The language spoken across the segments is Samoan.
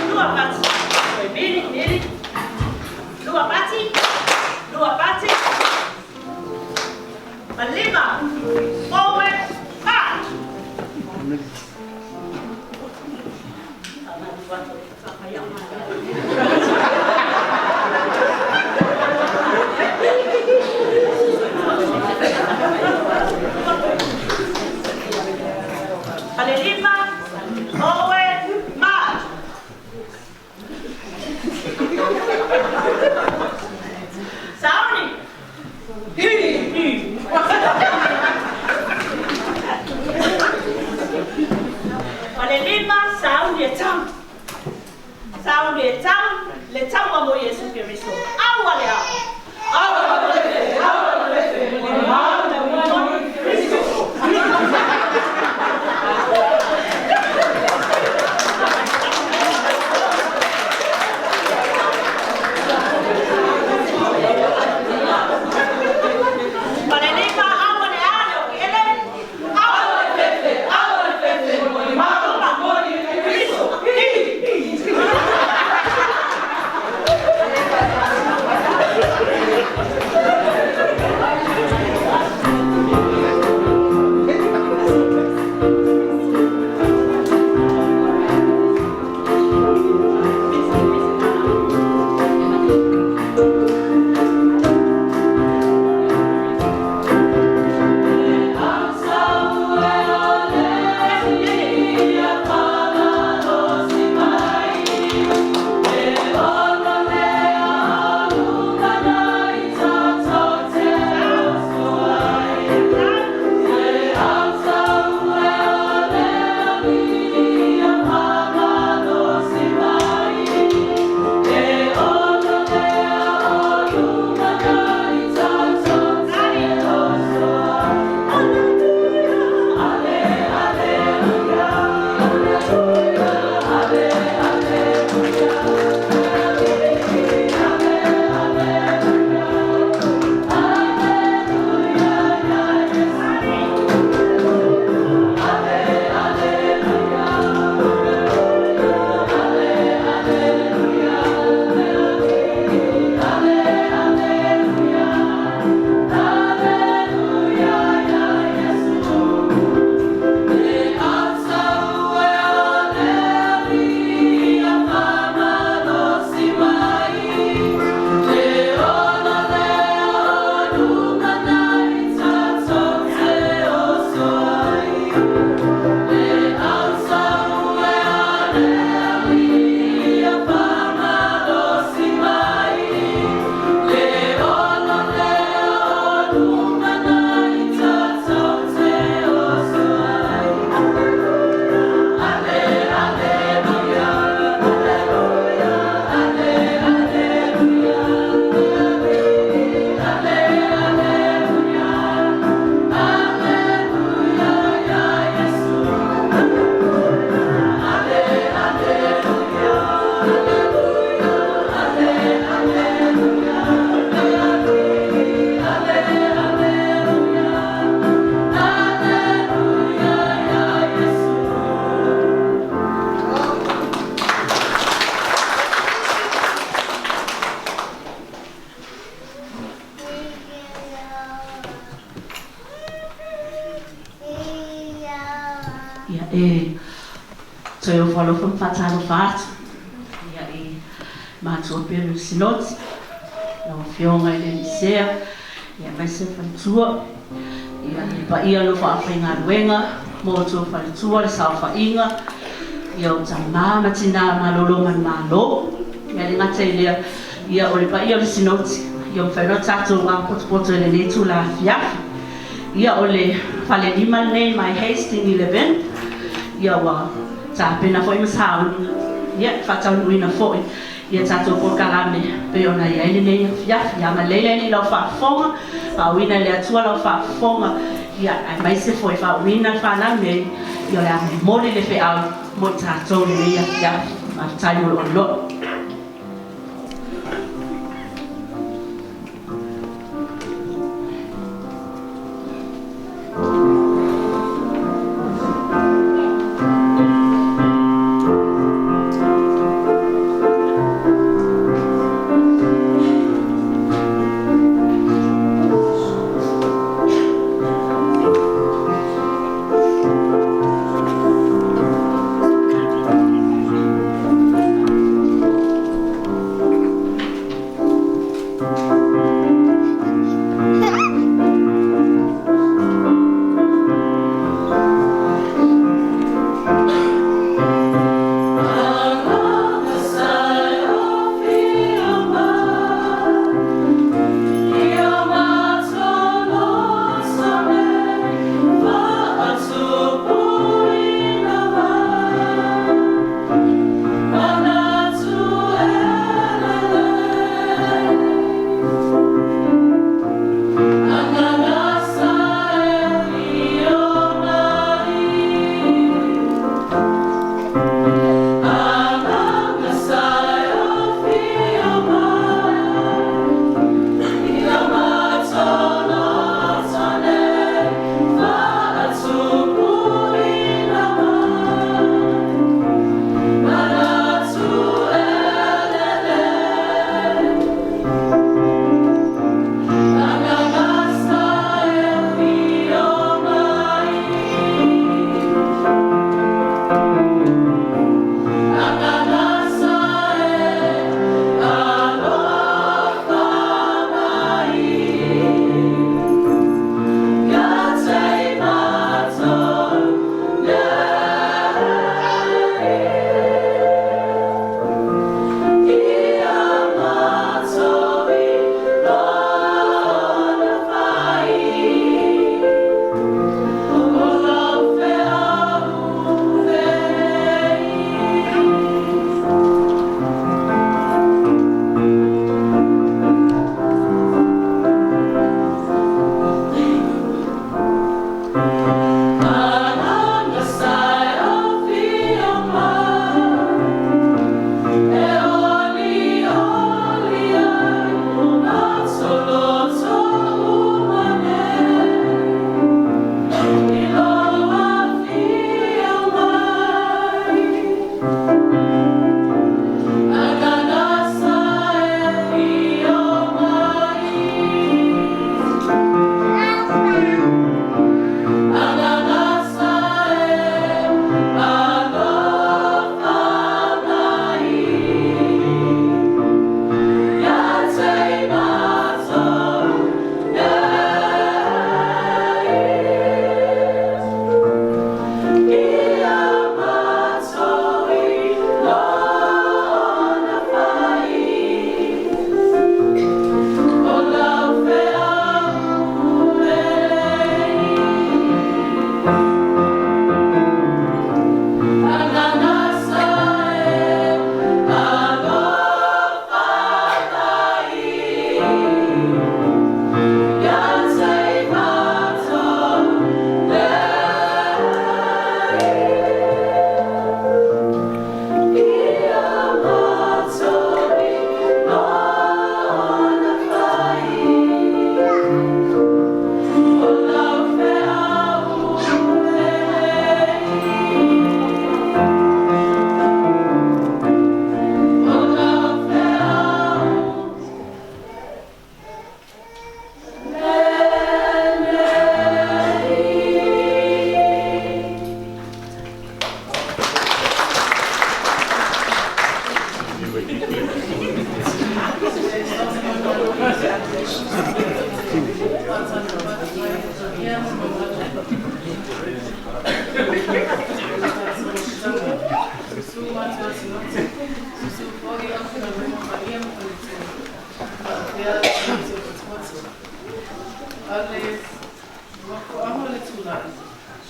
Lua pati. Toe mili, mili. Lua pati. Lua pati. Malima. Forward, march. Falelima, forward, march. Sauni. Hi, hi. Falelima, sauni e tau. Sauni e tau, le tau mo Yesu Kristo. Aua le au. Aua le aua le le Kristo. Falelima, aua le a le o ke ele. Aua le fefe, aua le fefe, mo le mo Kristo. Hi, hi. Ia e toe o fa'alofa ma fa'atalofa atu ia i matua pea le sinoti lau afioga i le lisea ia maise faletua ia le paia lo fa'afaigaluega mo outou faletua le saofa'iga ia o tamā ma tinā malolo ma le mālō ia le gata i lea ia o le paia o le sinoti ia mafai loa tatou gapotopoto i lenei tula afiafi ia o le falelima lenei mai Hastings 11 ia ua tapena fo'i ma sauniga ia fa'ataunu'uina fo'i ia tatou polokalame pei ona iai lenei afiafi ia ma leila i lau fa'afofoga fa'auina i le Atua lau fa'afofoga ia aemaise fo'i fa'auina le fanau nei ia o le a momoli le fe'au mo i tatou lenei afiafi mafetai mo le olo'o.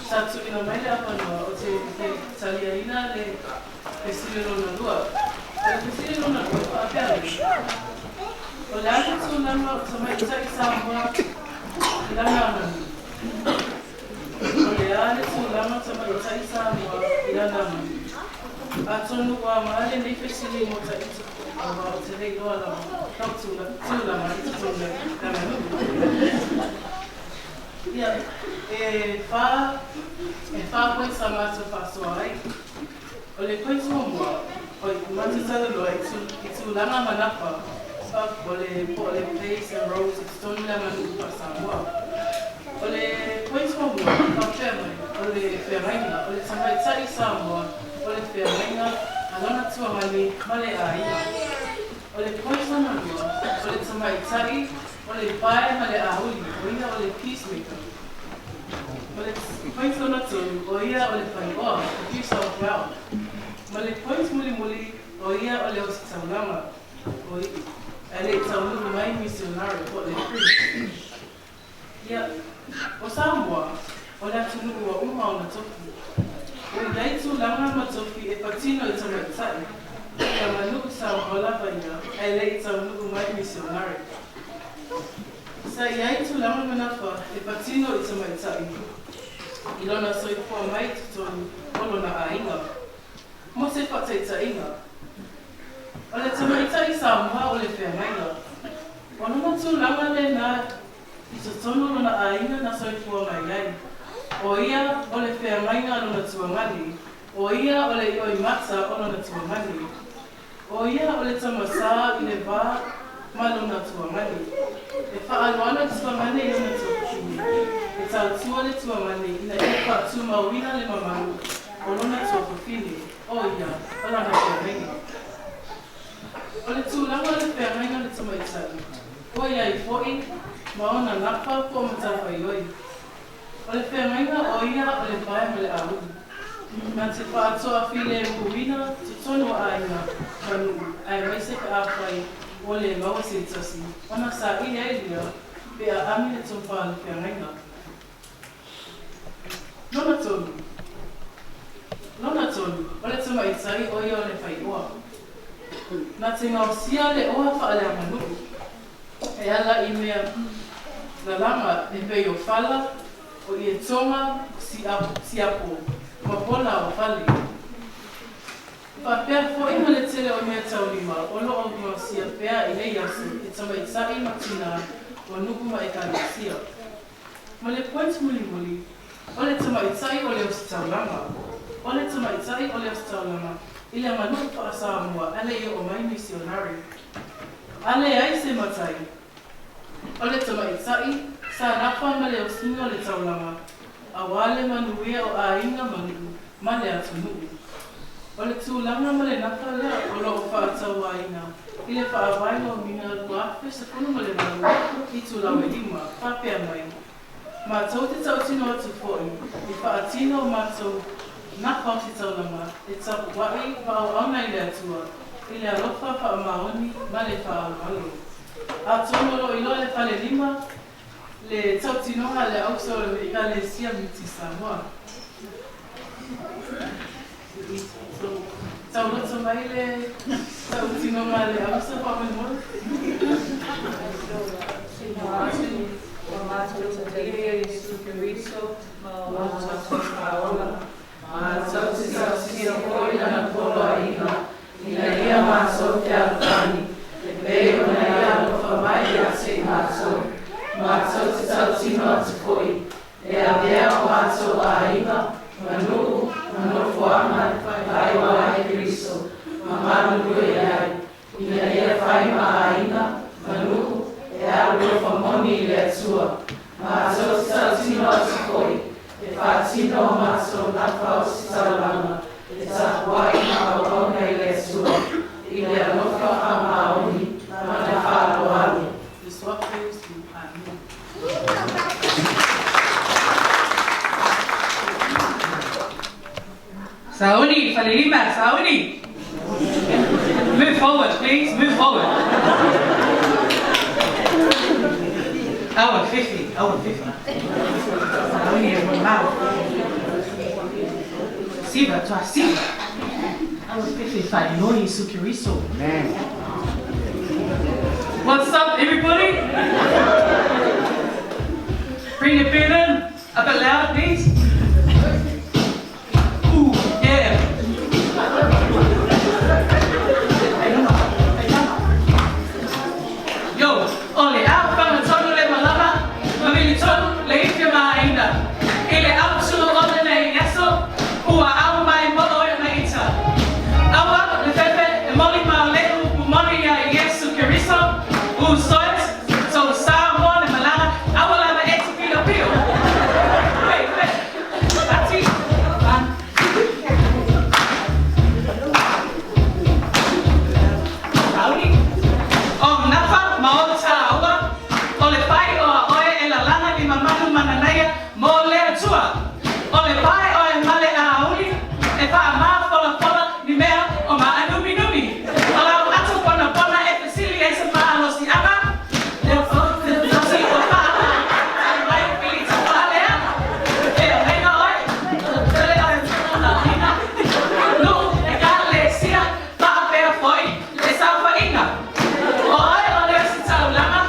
Sa tuuina mai le avanoa ou te taliaina le fesili lona lua. O le fesili lona lua e faapea mai, O le a le tulaga o tamaitai Samoa i lana aganuu? O le a le tulaga o tamaitai Samoa i lana aganuu? Atonu ua aoga lenei fesili mo Taita aua ou te le iloa lava lou tulaga i totonu o le aganuu. Ia, e fa, e fa points sa matou faasoa ai. O le point muamua, oi, matou talanoa i tu, i tulaga ma nafa, fa, o le, po o le place and roles i totonu le aganuu faa-Samoa. O le point muamua, e faapea mai, o le feagaiga, o le tamaitai Samoa, o le feagaiga a lona tuagani ma le aiga. O le point lona lua, o le tamaitai O le pae ma le auli, o ia o le peacemaker. O le point lona tolu, o ia o le faioa, producer of wealth. Ma le point mulimuli, o ia o le ositaulaga, o ae le i taunuu mai misionare po o le priest. Ia, o Samoa, o le atunuu ua uma ona tofi. Ua i ai tulaga ma tofi e patino i tamaitai, i aganuu Samoa lava ia ae le i taunuu mai misionare. Sa i ai tulaga ma nafa e patino i tamaitai i lona soifua mai i totonu o lona aiga. Mo se faataitaiga, o le tamaitai Samoa o le feagaiga. O lona tulaga lena i totonu o lona aiga na soifua mai ai. O ia o le feagaiga a lona tuagani, o ia o le ioimata o lona tuagani. O ia o le tama sa i le va ma lona tuagani. E faaloalo le tuagani i lona tuafafine, e tautua le tuagani ina ia faatumauina le mamalu o lona tuafafine, o ia o lana feagaiga. O le tulaga o le feagaiga o le tamaitai, ua i ai foi ma ona nafa po o matafaioi. O le feagaiga o ia o le pae ma le auli. Na te faatoafilemu-ina totonu o aiga ma nuu aemaise pe afai ua le maua se tasi ona saili ai lea pe aami le tofa a le feagaiga. Lona tolu. Lona tolu, o le tamaitai o ia o le faioa. Na te gaosia le oa faaleaganuu e ala i mea lalaga e pei o fala, o ietoga, o siapo, ma pola o fale. Faapea foi ma le tele o mea taulima o lo o gaosia pea i nei aso e tamaitai ma tinā o nuu ma ekalesia. Ma le point mulimuli, o le tamaitai o le ositaulaga. O le tamaitai o le ositaulaga i le aganuu faa-Samoa a le i oo mai misionare. A leai se matai, o le tamaitai sa nafa ma le osiga o le taulaga, auā le manuia o aiga ma nuu ma le atunuu. O le tulaga ma le nafa lea o lo o faatauaina i le Faavae Lomiga 2018 itulau e lima, faapea mai, Matou te tautino atu foi e faatino o matou nafa ositaulaga e tapuai ma auauna i le Atua i le alofa faamaoni ma le faaaloalo. Atonu o lo o iloa le falelima le tautinoga a le auso o le Ekalesia Miti Samoa. Tauloto mai le tautinoga a le auso faamolemole. Ua matou talia Iesu Keriso ma o matou Faaola. Matou te tausia foi Lana poloaiga ina ia matou fealofani e pei ona Ia alofa mai ia te i matou. Matou te tautino atu foi e avea o matou aiga ma nuu ma nofoaga e faailoa ai Keriso ma galulue ai, ina ia fai ma aiga ma nuu e alolofa moni i le Atua. Matou te tautino atu foi e faatino o matou nafa ositaulaga e tapuai ma auauna i le Atua i. i le alofa faamaoni ma le faaaloalo. Le soafa Iesu. Amene. Sauni, Falelima, Sauni. Move forward, please, move forward. Hour 50, hour 50. Sauni e mamau. Siva, toa siva. Hour 50, whainoi Isu Keriso. Amen. What's up, everybody? Bring your bell in a bit louder, please. Ooh, yeah. Yo, ole au whangatonu le malama, mamili tonu le ifi maaina. I le au tunu ole nei yaso, ua au mai mo oe na ita. Aua le fefe e moli ma lehu pumoni ia Yesu Keriso, u soet, so sa mo le malanga, aua lava e te pilo pio. Wait, wait. Ati, man. Rauli. O nafa ma o tāua, o le pai o a oe e lalanga ni mamanu mananaia mo le atua. O le pai o e male a auli, e wha mā fola fola ni mea o ma anumi numi. O lau atu pona pona e fesili e se maalosi ava, le o te tosi o wha, mai pili te whalea, e o heina oe, tele oe na hina, nu e ka le sia, whaapea foi, le safainga. O oe o le si taulanga,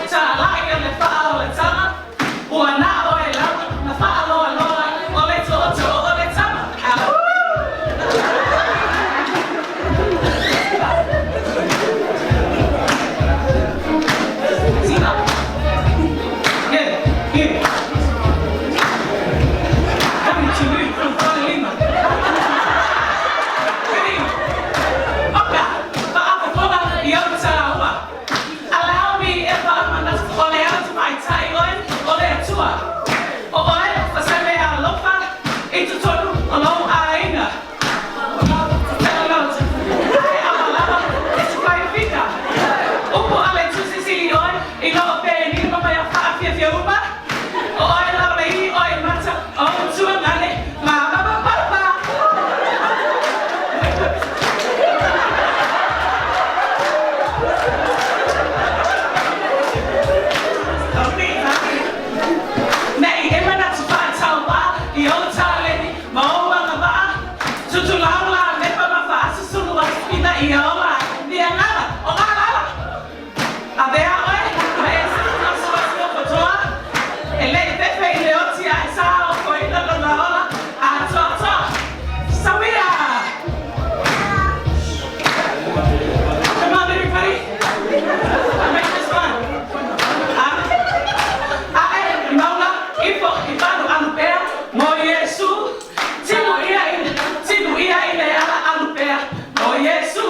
ta lai o le wha o le tama, ua nā oe lama, na whaaloa loa, o le toto o le tama. Au! Sina. Yeah, yeah. Coming to you from Falelima. Ready? Oka, faafofoga i au tāua. Allow me e whaamana o le atu mai tai oe o le atua. O oe, faseme alofa, i totonu o lou aiga. Ai amalama, e te whai fita. Upo ale tusisili oe, i loo pe ni mama ia whaafia uma. O oe lau le i oe mata, o tua ngane, ma ma ma pa pa. Nei e mana tu whaatau wā i o tāleni ma o wanga waa. Tutu laula mepa ma whaasusulu a spina i o la. Ni a ngala, o ngala ala. A vea oe, ma e sa asu asu o kotoa. E le pepe i le oti a e sa o ko ina lona ola. A toa toa. Sawia! Come on, everybody. I make this fun. Ae, mauna, ifo, ifanu alupea, mo Yesu. Timu ia i, timu ia i le ala alupea, mo Yesu.